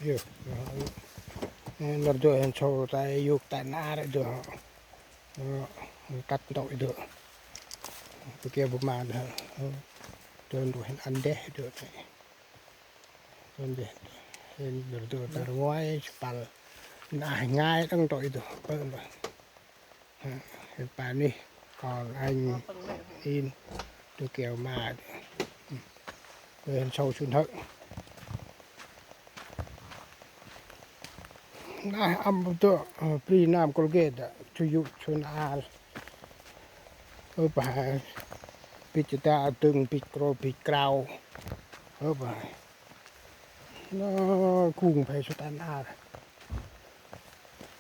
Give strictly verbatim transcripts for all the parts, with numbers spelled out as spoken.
Yơh, nơh, nơh, nơh, dô hên sâu tay yôk tay nar dô. Nơh, kăt ntŭk dô. Tơ keo bu ma dô. Dô dô hên ăn deh dô. Dô ăn deh. Hên nơh dô tar ngoai, sipăl. Nơh, ngai đăng ntŭk dô. Pơ nơh. Hên pa nih, kon anh in, tơ keo ma. Hên sâu sŭn hơ̆. Nơh, ăm dô, ơ, bri nam Colgate, tơ yŭ sŭn al. Ơ, pa, bĭch ta dâng, bĭch krô, bĭch krao. Ơ, pa. Nơh, kung phe sŭt ăn ar.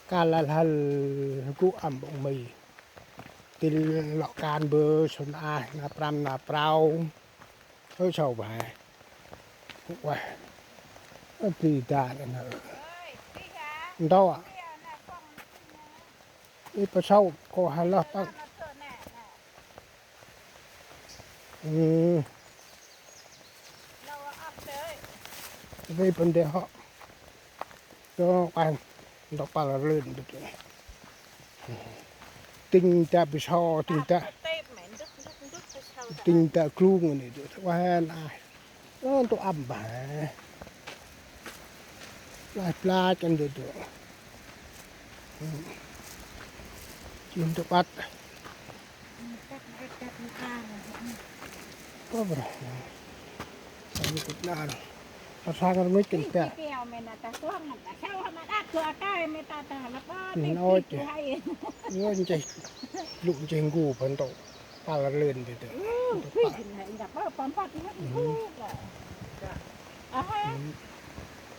Kăl lăl hăl gŭ ăm ƀŭng mi. Tĭl lŏ kan bơ sŭn ah na prăm na prao. Ơ sâu ba. Ueh. Ơ bri da nơh. Ntô a. Ê, pa sâu, kô ha lơh păng. Ê, păng dê hŏ. Dô, păng. Dô pal rlưn bê tê. Tĭng ta bê sâu, tĭng ta. Tĭng ta klung nê, dô. Ueh, nơh. Ơ, ntô ăm ba. Plach, plach, ăn dô, dô. Chim ntô păt. Ơ, bra. Ăn dô păt nar. Ơ, sang rngôch kân ta. Nôch. Nôch nchih. Lŭ nchih ngu păng ntô. Pal rlưn bê tê.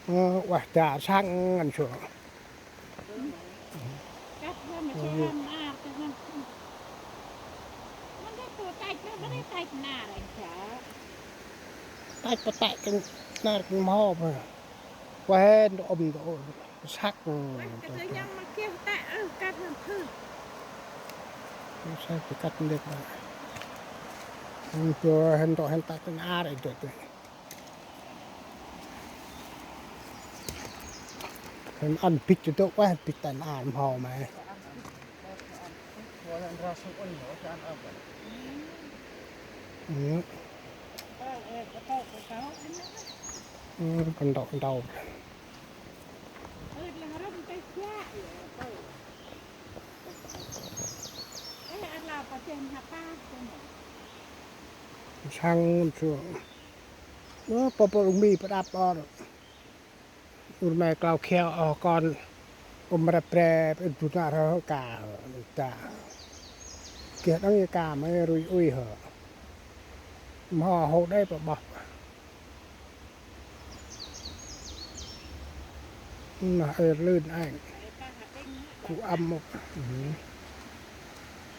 Ơ, ueh, da sang ngăn sô. Tach pa tach kân nar kân mho pa. Ueh, ntô ăm ntô. Săk. Săk kăt ndêk ba. Hên dô hên dô hên tach kân ar ê dô tê. Hên ăn bĭch dô ueh bĭch tach kân ar mho ma. Ơ. Ơ, kân ntô, kân ntô. Sang sô. Ơ, pô pô mi pơđăp or. Ur me klao kheo oh kon. Ôm rep rep, ê, bu nar hơ ka hơ, ta. Geh đăng yê ka ma rui ui hơ. Mho hô đê pa ƀoh. Nơh, ê, lưn anh. Gŭ ăm mŭk.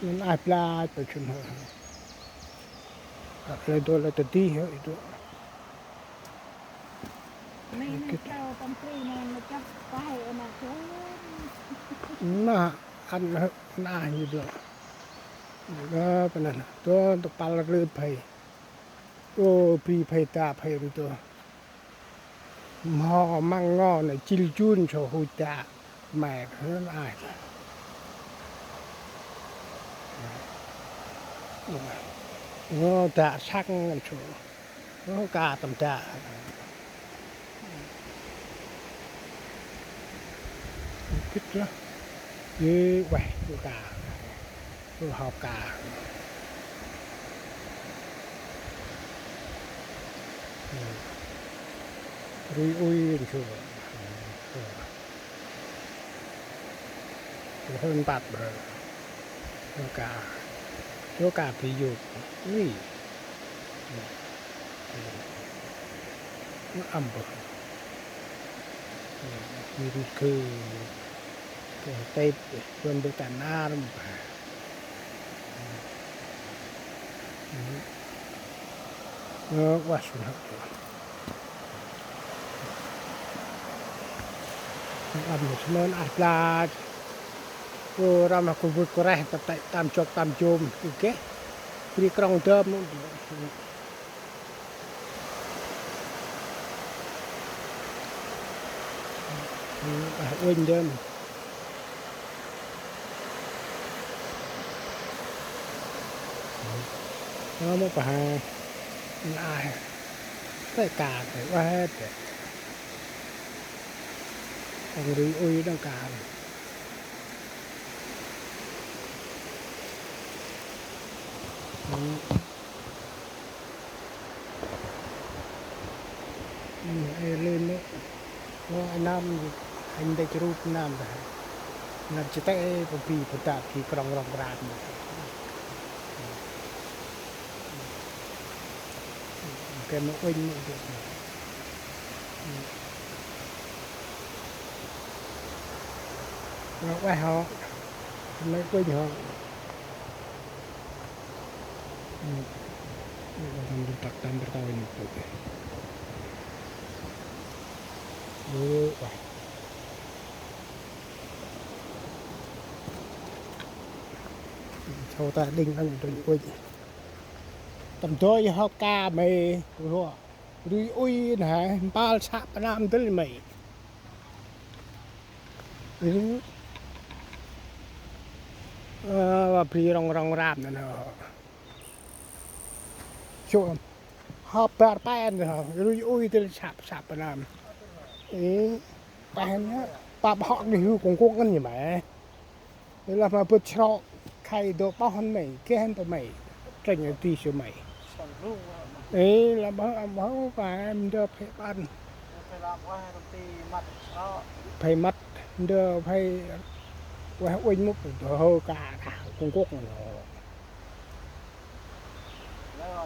Nơh, ai plach pa chun hơ. Ăt lĕ dô lĕ ta dih hơ, i dô. Nơh, ăn hơ, nơh, i dô. Dô, pa nơh, dô, dô pal rlưn phei. Ô, bri phei ta phei ri tô. Mho măng ngo nê chil jun so hui ta. Mẹ hơ ai. Ngo ta săng ngăn so. Ngo ka tâm ta. Kit lah. Ye weh, yu ka. Yu hao ka. Rui ui yu. Yu hơn bát bơ. Yu ka. Yu ka pi yu. Ui. Yu âm bơ. Yu khư. Kê têp, bơm bê ta nar mơ. Ơ, uah sŭn hăk. Ăn mơ sơnơn ah blah. Ơ, ram hăk kŭ vưt kŭ reh, tăp tăp tam chok tam chôm, kê. Bri krŏng dơm. Uănh dơm. Ơ, mâu pa ha. Nai. Tê ka tê, ueh tê. Ong rui ui đăng ka. Ê, lên nữa. Ơ, năm, anh đây chụp năm dah. Năm chỉ tay, bơh bi, bơh đap, bi krong rong ram. Cái mà uênh nữa. Nó quay họ. Nó quênh họ. Ơ, ơ, ơ, ơ, ơ, ơ. Sau ta đinh ăn đinh ui. Tâm dôi hao ka mê, rua. Rui ui nê, mpal săk pa năm dâl mê. Ơ. Ơ, wa bri rong rong ram nê nê. Sô, hăp bar pen, rui ui dâl săp, săp pa năm. Ê, pen, pa bơh hŏk đi hư kông kông ngăn nhỉ mày. Ê, lah ma bơh chrok, khay dô bơh hăn mày, kê hăn pa mày. Trênh di sơ mày. Ê, lah bơh, bơh, pa em dơ phê ƀăn. Phê măt, ndơ phê, ueh uênh mŭk, dơ hơ ka, ka, kông kông nê. Ơ.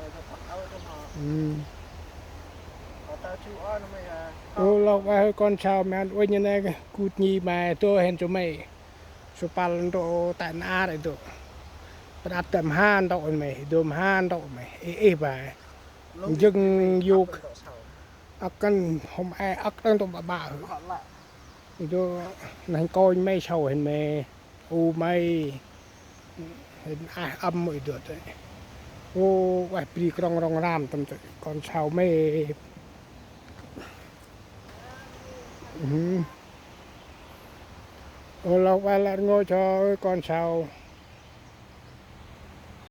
Ơ, lŏ ueh kon sau măn uênh nê, kut nhi mê, dô hên sơ mê. Sơ păl ndô tê nar ê dô. Prăp tê mhan ndô mê, dô mhan ndô mê. Ê, ê, ba. Jâng yuk. Âk kăn hôm e âk đăng tôm ba ba hư. Ê dô, neh kônh mê sau hên mê. U mê. Hên ah ăm mê dô tê. Ô, ueh bri krong rong ram tâm tê. Kon sau mê. Ơ. Ô, lŏ ueh lĕ rngôch hŏ, ơ, kon sau.